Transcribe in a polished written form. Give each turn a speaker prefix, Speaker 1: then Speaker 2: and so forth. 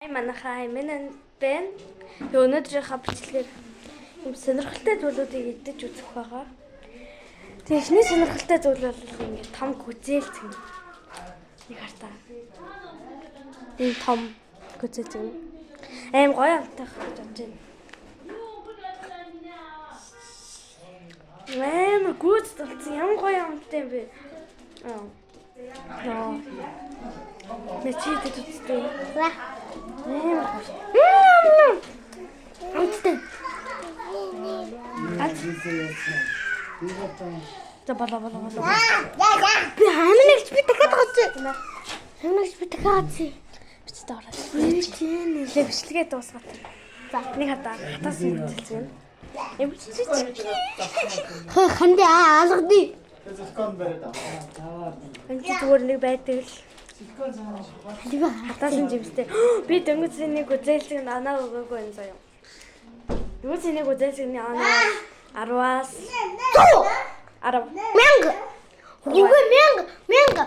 Speaker 1: Манайхаа минь байна. Тэгээ өнөөдрийнхөө бичлэгээр юм сонирхолтой зүйлүүдийг идэж үзэх байгаа. Тэгээ эхний сонирхолтой зүйл бол ингээд том гүзээл зэн. Нэг хартаа. Энэ том гүзээл зэн. Аим гоё амттай гэж бодож байна. Амар гүйц болсон. Ямар гоё амттай юм бэ? Аа. Ноо. Нэ чи идэж үзтээ.
Speaker 2: За.
Speaker 1: Амар гоё. Амттай. За болоо болоо болоо.
Speaker 2: Би хамнагч би дахиад гоцсон. Хамнагч би дахиад гоцсон.
Speaker 1: Бичтэй ороод.
Speaker 2: Би чинь
Speaker 1: Лээ бичлэгээ дуусгаад. За нэг хатаа хатаас үзэлцэн. Юм чи чи.
Speaker 2: ханди алгадны.
Speaker 1: Энд чи зүгээр нэг байдаг л
Speaker 2: Халива.
Speaker 1: хатаасан жимстэй. Би дөнгөж нэг үзээлцэг анаа өгөөгүй энэ заяа. Дөнгөж нэг үзээлцэгний анаа 10-аас
Speaker 2: 100
Speaker 1: 10.
Speaker 2: Мянга. Үгүй мянга мянга.